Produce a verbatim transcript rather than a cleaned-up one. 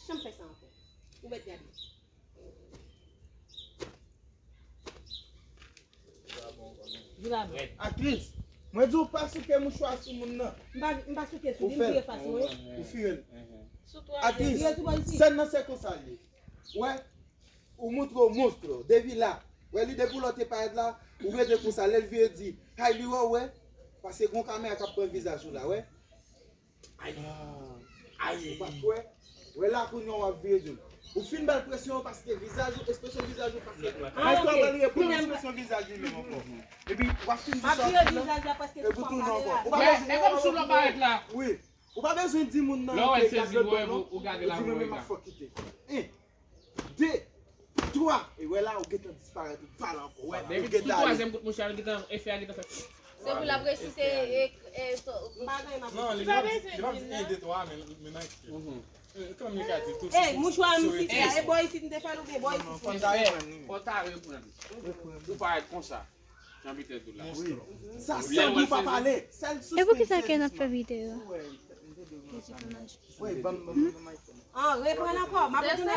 Janm fè sa ankò. Ou mèt gade. Aktris, mwen di w pa souke mouchwa sou moun nan. M pa, m pa souke sou li, m vire fas mwen. Ou fè l. Ou fè l. Aktris, sèn nan se konsa l ye. Wè, ou montre w monstro, depi la. Wè, li depi lò te parèt la, ou rete konsa, lè l vire di, hay li wè, wè, paske gon kamera k ap pran vizaj ou la, wè. Ay. Ay. Ou pa kwè? Wè la kounye a w ap vire di l. Ou fin ba l presyon paske vizaj ou, ekspresyon vizaj ou paske. Ah, ok. Pou l ekspresyon vizaj li menm ankò. Epi w ap fin di sa. Vizaj la paske epi tou non ankò. Ou pa bezwen. E kòm si w pa parèt la. Wi. Ou pa bezwen di moun nan ke gad lòt bò non. Ou di mwen menm m ap fòk kite. En. De, twa, e wè la, ou gentan disparèt, ou pale ankò. Wè, depi tout twazyèm kout mouchwa, li gentan, efè a gentan fèt. Se pou l ap resite, e, e, to- Non, li pa di, li pa di en, de, twa, men, men nan eksprè. Kòm li ka di tou. Ey, mouchwa m site a, e bò isit m te fè l oubyen bò isit? Fò l ta reprann li. Ou parèt konsa. Jan Pitè di w la. Sa sèl nou pa pale. Sèl sispann. E poukisa ke n ap fè videyo? Wi, ban m, ban m, ban m iPhone. Ah, reprann ankò. M ap retounen.